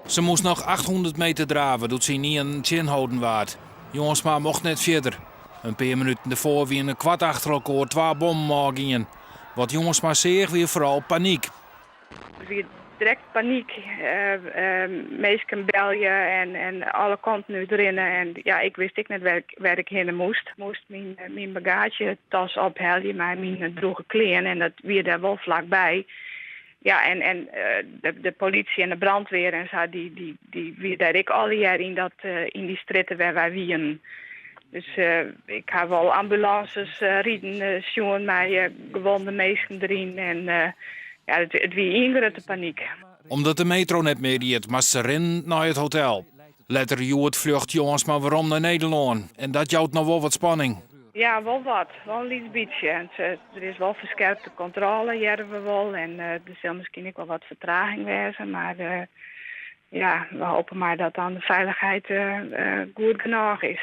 Se moast noch 800 meter drave doe't se ynienen tsjinholden waard. Jongsma mocht net fierder. In pear minuten derfoar wiene koart achter elkoar twa bommen ôfgien. Wat Jongsma seach wie foaral panyk. It wie direkt panyk. Minsken belje en alle kanten út rinne. En ja, ik wist ek net wêr't ik hinne moast. Moast myn bagaazjetas ophelje mei myn drûge klean en dat wie dêr wol flakby. Ja, en de politie en de brandweer en sa, dy wie dêr ek allegear yn dy strjitte wêr't wy wienen. Dus ik ha wol ambulânses riden sjoen mei gewonde minsken deryn. En ja, it wie ien grutte panyk. Omdat de metro net mear ried, moast se rinnen nei it hotel. Letter hjoed fljocht Jongsma werom nei Nederlân. En dat jout noch wol wat spanning. Ja, wol wat. Wol in lyts bytsje. Der is wol ferskerpte kontrôle, hearre we wol. En der sil miskien ek wol wat fertraging wêze. Mar ja, we hoopje mar dat dan de feilichheid goed genôch is.